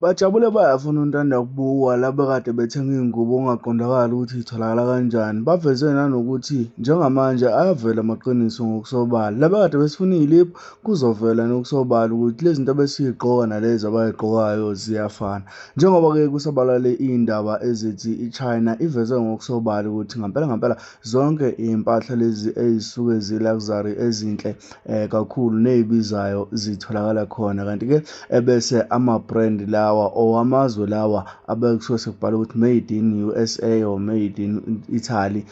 Bajabule bayafuna uNtanda kubukwa laba ekade bethenga iy'ngubo okungaqondakali ukuthi y'tholakala kanjani. Baveze nanokuthi njengamanje ayavela amaqiniso ngokusobala. Laba ekade besifuna iy'liphu kuzovela nokusobala ukuthi lezi zinto ebesiy'gqoka nalezi abay'gqokayo ziyafana. Njengoba-ke kusabalale iy'ndaba ezithi i-China iveze ngokusobala ukuthi ngampela ngampela zonke iy'mpahla lezi ey'suke zi-luxury ezinhle kakhulu ney'bizayo zitholakala khona. Kanti-ke ebese ama-brand lawa or amazwe lawa abekusuke sekubhalwe ukuthi made in USA or made in Italy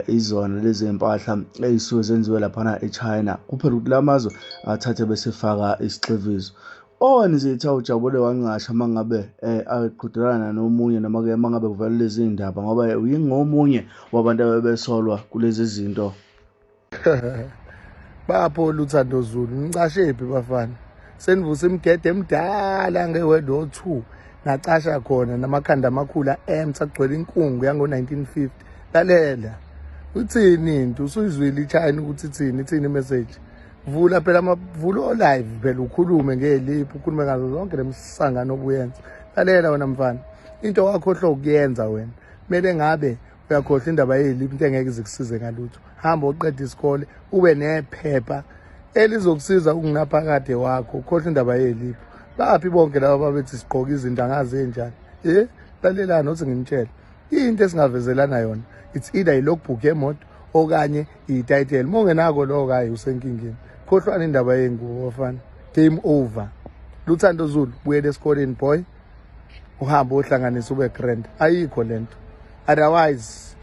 izona lezi mpahla ey'suke zenziwe laphana e-China. Kuphela ukuthi la mazwe athathe bese efaka isixevizo. Owen Zitha ujabule wanqasha uma ngabe aqhudelana nomunye noma-ke uma ngabe kuvela lezi iy'ndaba ngoba uyingomunye wabantu abebesolwa kulezi zinto. Bapho Luthando Zulu, nicashephi bafana? Senivuse imigede emdala nge-World War II, nacasha khona namakhanda amakhulu a-empty agcwele inkungu yango-1950. Lalela, uthini into usuyizwile iChina ukuthi ithini, ithini imessage? Vula phela vula o-live phela ukhulume ngeliphi, ukhulume ngazo zonke lemisangano obuyenza. Lalela wena mfana, into wakhohlwa ukuyenza wena, kumele ngabe uyakhohlwa indaba yeliphi, into engeke ize kusize ngalutho. Hamba uqede isikole ube nephepha elizokusiza ukungaphakade wakho, ukhohlwa indaba yeliphi. Baphi bonke laba babethi sigqoke izinto angazi enjani? Lalelani othi nginitshele into esingavezelana yona, it's either i-logbook yemoto okanye i-title. Uma ungenako lokho, hayi, usenkingeni. Khohlwani indaba yengubo bafana, game over. Luthando Zulu, buyela esikoleni boy, uhambe ohlanganisa ube grand. Ayikho lento otherwise.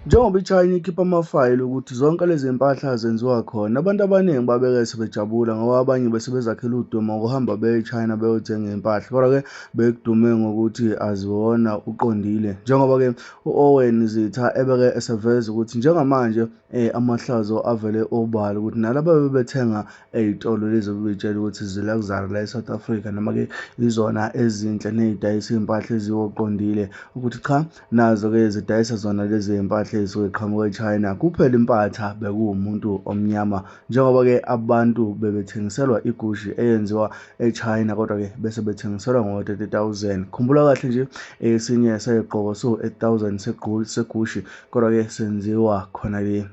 Njengoba iChina ikhipha amafayili ukuthi zonke lezi mpahla zenziwa khona, abantu abaningi babeke sebejabula ngoba abanye bese bezakhela udumo ngokuhamba beye eChina beyothenga iy'mpahla. Kodwa-ke bekudume ngokuthi aziwona uqondile. Njengoba-ke u-Owen Zitha ebeke eseveza ukuthi njengamanje amahlazo avele obala ukuthi nalaba bebethenga ey'tolo lezi ebebey'tshela ukuthi zi-luxury la e-South Africa noma-ke izona ezinhle ney'dayisa iy'mpahla eziwoqondile ukuthi cha, nazo-ke zidayisa zona lezi iy'mpahla ey'suke ziqhamuka e-China. Kuphela impatha bekuwumuntu omnyama njengoba-ke abantu bebethengiselwa igushi eyenziwa e-China kodwa-ke bese bethengiselwa ngo-30,000. Khumbula kahle nje esinye sey'gqoko siwu-8,000 segushi kodwa-ke senziwa khona-ke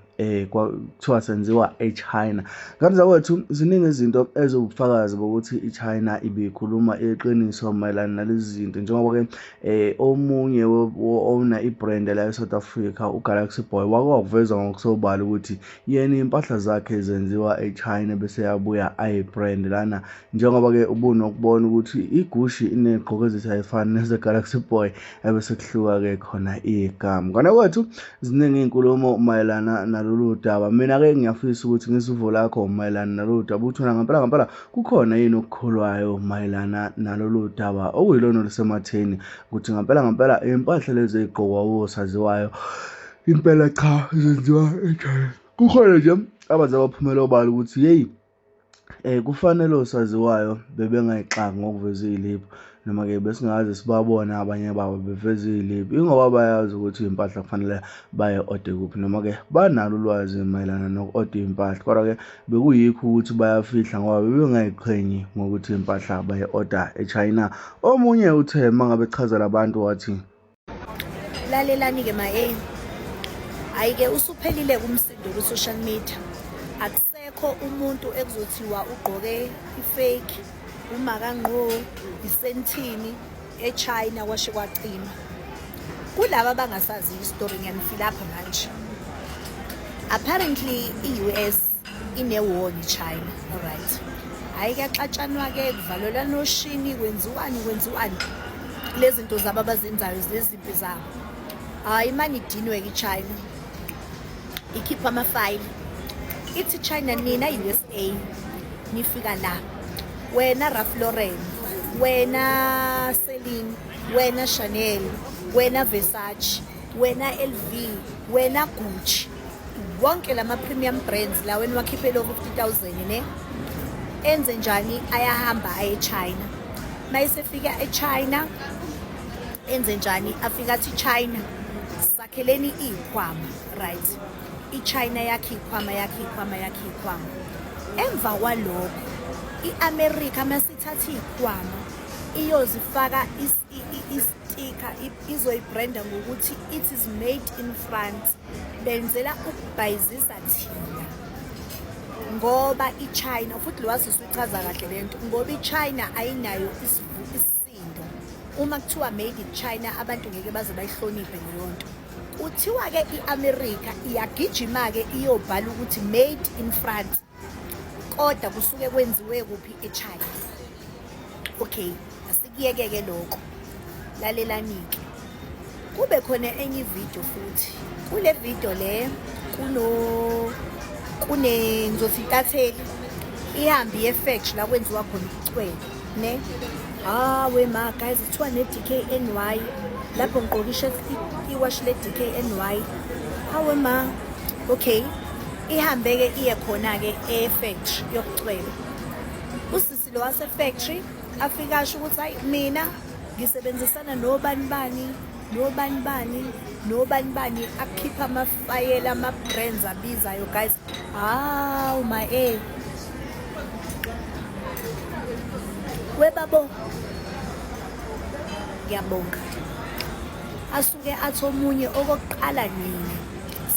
kuthiwa senziwa eChina. Kanti zakwethu ziningi izinto eziwubufakazi bokuthi iChina ibikhuluma iqiniso mayelana nalezi zinto njengoba-ke omunye owner i-brand la e-South Africa uGalaxy Boy wake wakuveza ngokusobala ukuthi yena iy'mpahla zakhe zenziwa eChina bese yabuya ayi-brand lana njengoba-ke ubunokubona ukuthi igushi iney'gqoko ezithi ayifani neze-Galaxy Boy ebese kuhluka-ke khona igama. Kona kwethu ziningi iy'nkulumo mayelana nalolu daba. Mina-ke ngiyafisa ukuthi ngizwe uvo lakho mayelana nalolu daba ukuthi wena ngampela ngampela kukhona yini okukholwayo mayelana nalolu daba okuyilona olusematheni ukuthi ngampela ngampela iy'mpahla lezi ey'gqokwa wosaziwayo impela cha zenziwa eChina. Kukhona nje abaze baphumela obala ukuthi yeyi kufanele osaziwayo bebengayixaki ngokuveza iy'liphu noma-ke besingaze sibabone abanye babo beveza iy'liphu ingoba bayazi ukuthi iy'mpahla kufanele baye-ode kuphi noma-ke banalo ulwazi mayelana noku-oda iy'mpahla kodwa-ke bekuyikho ukuthi bayafihla ngoba bebengayiqhenyi ngokuthi iy'mpahla baye-oda eChina. Omunye uthe uma ngabe echazela abantu wathi, Lalelani-ke ma-A, hhayi-ke usuphelile umsindo ku-social media, akusekho umuntu ekuzothiwa ugqoke i-fake umakangqo isentini eChina kwashe kwacima. Kulaba abangasazi isitori ngiyanifilapha manje. Apparently i-US ine-war ne-China, alright. Hhayi kuyaxatshanwa-ke kuvalelwa noshini kwenziwani kwenziwani lezi zinto zabo abazenzayo zezimpi zabo. Hhayi mane idinwe-ke i-China ikhipha amafayili ithi China nina USA nifika la wena Ralph Lauren wena Celine wena Chanel wena Versace wena LV wena Gucci wonke lama premium brands lawa eniwakhiphele 50000 ne enze njani ayahamba aye China mayisefika eChina enze njani afika athi China sakheleni izikhwama right iChina yakhe ikhwama yakhe ikhwama yakhe ikhwama emva kwalokho I-America masithatha iy'khwama iyozifaka istika, izoyibrenda ngokuthi it is made in France, benzela ukubhayizisa thina ngoba iChina futhi lo wasisi uchaza kahle lento ngoba iChina ayinayo isisindo. Uma kuthiwa made in China abantu ngeke baze bayihloniphe leyo nto. Kuthiwa-ke i-America iyagijima-ke iyobhala ukuthi made in France, kodwa kusuke kwenziwe kuphi? EChina. Okay, asikuyeke-ke lokho, lalelani-ke. Kube khona enye ividiyo futhi. Kule video le kuno kune ngizothi intatheli ihambe iye factory la kwenziwa khona ubucwebe ne. Hawe ma guys, kuthiwa ne-DKNY lapho ngigqoke ishirt iwashi le-DKNY. Hawe ma, okay, ihambe-ke iye khona-ke e-factory yokucweba. Usisi lo wase-factory afike asho ukuthi hayi mina ngisebenzisana nobani bani nobani bani nobani bani, akhipha amafayela ama-brands abizayo guys. Hawu ma eh webabo, ngiyabonga. Asuke athi omunye okokuqala nina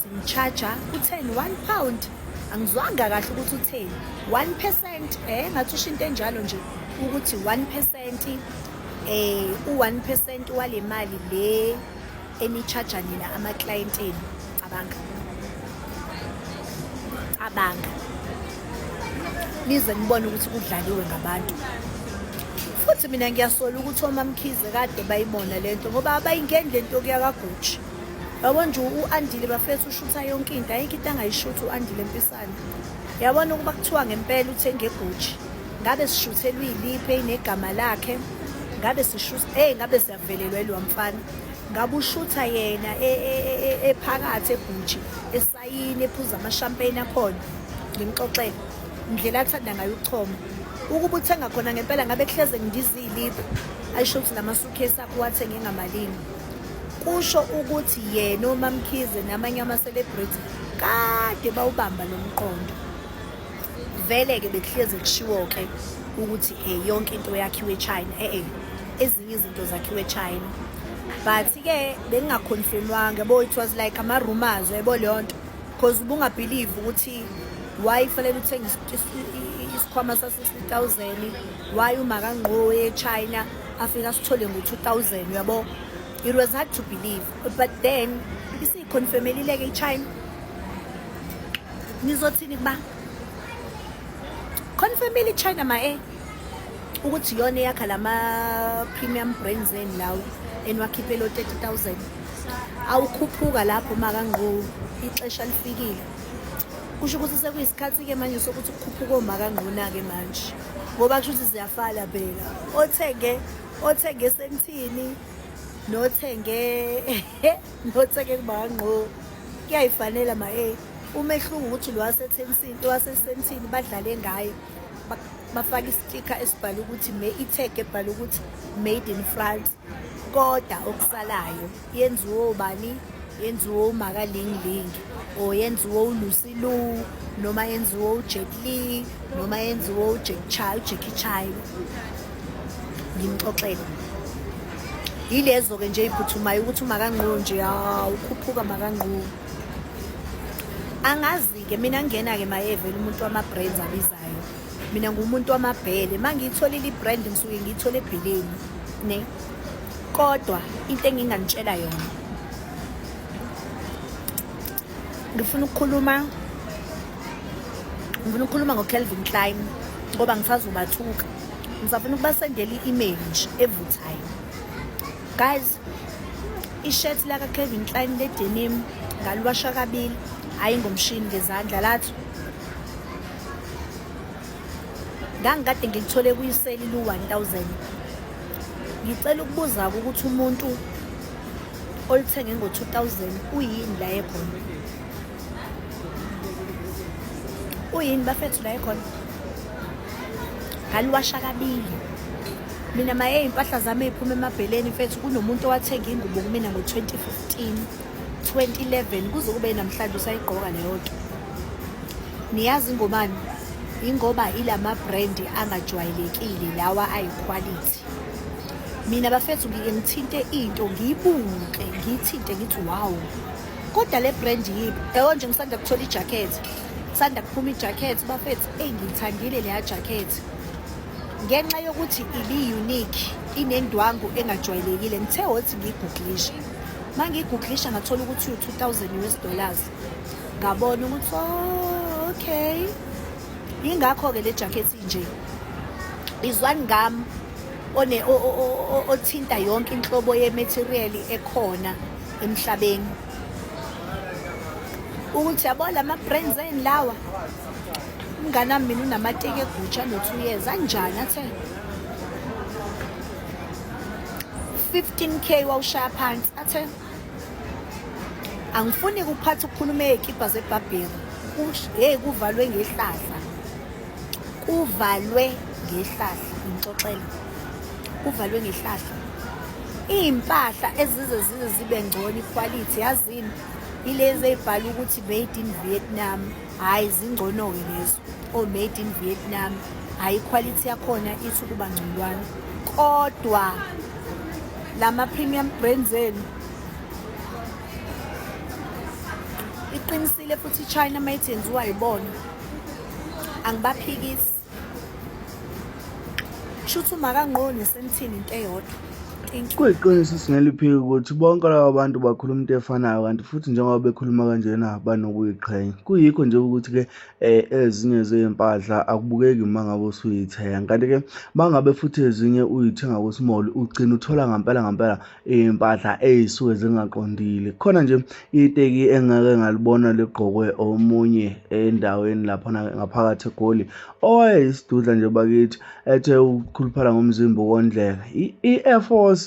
simcharge u-10 1 pound, angizwanga kahle ukuthi utheni, 1%, ngathi usho into enjalo nje ukuthi 1%, u-1% wale mali le enicharge nina ama-client enu. Cabanga, cabanga nize nibone ukuthi kudlaliwe ngabantu. Futhi mina ngiyasola ukuthi oMaMkhize kade bayibona lento ngoba abayingeni lento kuya kaGucci. Yabo nje u-Andile bafethu ushutha yonke into, ayikho into angayishutha u-Andile Mpisane. Yabona ukuba kuthiwa ngempela uthenge Gucci, ngabe sishuthelwe iliphi enegama lakhe, ngabe sishutha hey ngabe siyavelelwa yilowa mfana. Ngabe ushutha yena ephakathi eGucci esayini ephuza ama-champagne akhona. Ngimxoxele indlela athanda ngayo ukuchoma. Ukuba uthenga khona ngempela ngabe kuhleze ngindiza iliphi ayisho ukuthi lama-suitcase akho uwathenge ngamalini. Kusho ukuthi yena oMaMkhize namanye ama-celebrity kade bawubamba lo mqondo. Vele-ke bekuhleze kushiwo-ke ukuthi yonke into yakhiwe eChina, ezinye izinto zakhiwe eChina, but-ke bengingaconfirmwanga yabo, it was like ama-rumors yabo leyo nto, because ubungabelieve ukuthi why kufanele uthenge isikhwama sa-60,000, why umakangqo eChina afika sithole ngo-2000 uyabo. It was hard to believe, but then isiyiconfirmelile-ke iChina. Nizothini kuba confirmile iChina ma ukuthi iyona eyakha lama premium brands eni lawo eniwakhiphela o-30,000? Awukhuphuka lapho makangqo, ixesha lifikile. Kusho ukuthi sekuyisikhathi-ke manje sokuthi kukhuphuka omakangqona-ke manje, ngoba kusho ukuthi ziyafana phela, othenge esentini nothenge kumakangqo kuyayifanela ma umehluko ukuthi lo wasethensini, lo wasesentini badlale ngaye, bafaka istika esibhala ukuthi i-tag ebhala ukuthi made in France, kodwa okusalayo yenziwe ubani? Yenziwe uMakaLing or yenziwe uLucy Liu noma yenziwe uJet Li noma yenziwe uJack Chai, uJackie Chai. Ngimxoxele yilezo-ke nje ey'phuthumayo ukuthi umakangqo nje ukhuphuka makangqo. Angazi-ke mina ngingena-ke mayevele umuntu wama-brands abizayo, mina ngumuntu wamabhele. Uma ngiyitholile i-brand ngisuke ngiyithole ebheleni ne. Kodwa into enginganitshela yona, ngifuna ukukhuluma ngo-Calvin Klein ngoba ngisazobathuka, ngisafuna ukubasendela i-email nje evuthayo. Guys, ishirt laka Calvin Klein le denim ngaliwasha kabili, hayi ngomshini, ngezandla. Lathi ngangikade ngilithole kuyiseli lu-1000. Ngicela ukubuza-ke ukuthi umuntu olithenge ngo-2000 uyini la ekhona? Uyini bafethu la ekhona? Ngaliwasha kabili mina maye iy'mpahla zami ey'phuma emabheleni mfethu. Kunomuntu owathenga ingubo kumina ngo-2015, 2011, kuze kube namhlanje usayigqoka leyo nto. Niyazi ingobani? Ingoba ilama brand angajwayelekile lawa ayiquality. Mina bafethu ngike ngithinte into ngiyibuke ngiyithinte ngithi wow. Kodwa le brand yiphi? Yabo nje ngisanda kuthola ijacket. Sanda kuphuma ijacket bafethu, eyi ngiyithandile leya jacket. Ngenxa yokuthi ibi-unique, inendwangu engajwayelekile, ngithe wothi ngiyiguglishe. Uma ngiyiguglisha ngathola ukuthi uyu-2000 US dollars. Ngabona ukuthi oh, okay. Yingakho-ke le jacket inje. Izwani ngami one othinta yonke inhlobo ye-material ekhona emhlabeni. Ukuthi yabo lama brands eni lawa umngane wami mina unamateki eGucci ano-2 years anjani athe 15k wawushaya phansi athe angifuni ukuphatha ukukhuluma ey'kibha zebhabheri hey kuvalwe ngehlahla kuvalwe ngehlahla ngixoxela kuvalwe ngehlahla iy'mpahla ezize zize zibe ngcono ikhwalithi yazini ilezi ey'bhala ukuthi made in Vietnam hhayi zingcono-ke lezo o-made in Vietnam hhayi ikhwalithi yakhona ithi ukuba ngconywana kodwa lama-premium brands enu iqinisile futhi iChina uma ithi yenziwa yibona angibaphikisi shuthi umakangqoni senithini into eyodwa. Kuyiqiniso singeliphiki ukuthi bonke laba bantu bakhuluma into efanayo kanti futhi njengoba bekhuluma kanjena banokuyiqhenya. Kuyikho nje ukuthi-ke ezinye zey'mpahla akubukeki uma ngabe usuyithenga kanti-ke uma ngabe futhi ezinye uyithenga ku-small ugcina uthola ngampela ngampela iy'mpahla ey'suke zingaqondile. Khona nje iteki engake ngalibona ligqokwe omunye endaweni laphana ngaphakathi eGoli owayeyisidudla nje bakithi ethe ukukhuluphala ngomzimba ukondleka. I-Air Force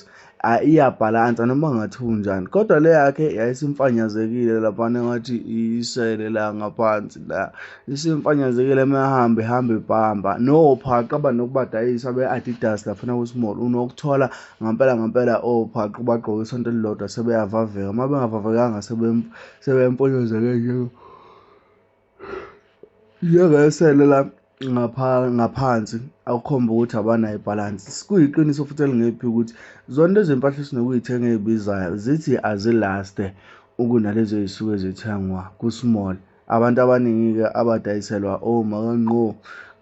iyabhalansa noma ngathi unjani kodwa le yakhe yayisimfanyazekile laphana engathi isele la ngaphansi la isimfanyazekile uma ehamba ihamba ibhamba nophaqa abanokubadayisa be-Adidas laphana ku-small unokuthola Ngampela ngampela ophaqa bagqoke isonto elilodwa sebeyavaveka uma bengavavekanga sebemponyozeke nje njengesele la ngaphansi akukhomba ukuthi abanayo ibhalansi. Kuyiqiniso futhi elingephi ukuthi zona lezi mpahla esinokuyithenga ey'bizayo zithi azilaste ukunalezi ey'suke zithengwa ku-small. Abantu abaningi-ke abadayiselwa omakanqo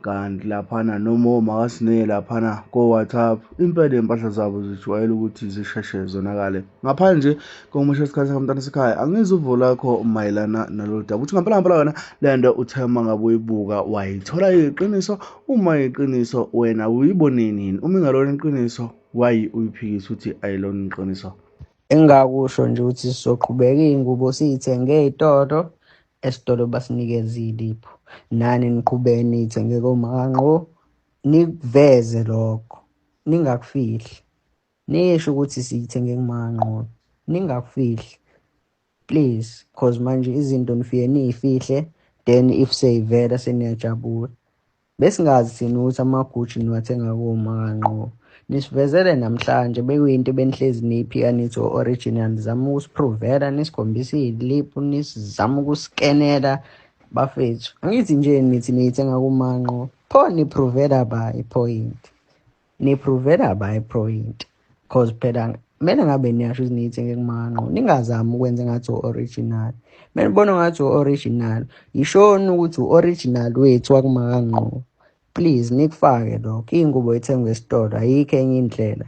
kanti laphana noma omakasine laphana ko-WhatsApp impela iy'mpahla zabo zijwayele ukuthi zisheshe zonakale. Ngaphandle nje kokumosha isikhathi sakamntana sekhaya angizwa uvo lakho mayelana nalolu daba ukuthi ngampela ngampela wena le nto uthe uma ngabe uyibuka wayithola iyiqiniso uma iyiqiniso wena uyibone nini uma ingalona iqiniso wayi uyiphikisa ukuthi ayilona iqiniso. Engingakusho nje ukuthi sizoqhubeka iy'ngubo siy'thenge ey'tolo, esitolo basinikeze iy'liphu. Nani niqhubeke niy'thenge komakanqo, nikuveze lokho, ningakufihli. Nisho ukuthi siyithenge kumakanqo, ningakufihli please, cause manje izinto nifike niy'fihle then if seyivela seniyajabula. Besingazi thina ukuthi amaGucci niwathenga komakanqo. Nisivezele namhlanje bekuyinto ebenihlezi niyiphika nithi o-original nizama ukusiphrovela nisikhombisa iy'liphu nisizama ukusikenela bafethu. Angithi nje nithi niyithenga kumanqo pho niprovela ba iphoyinti. Niprovela ba iphoyinti cause phela kumele ngabe niyasho ukuthi niyithenge kumanqo ningazami ukwenza ngathi u-original. Menibona ngathi u-original yishoni ukuthi u-original wethu wakumakanqo. Please nikufake lokho iy'ngubo ithengwe esitolo ayikho enye indlela.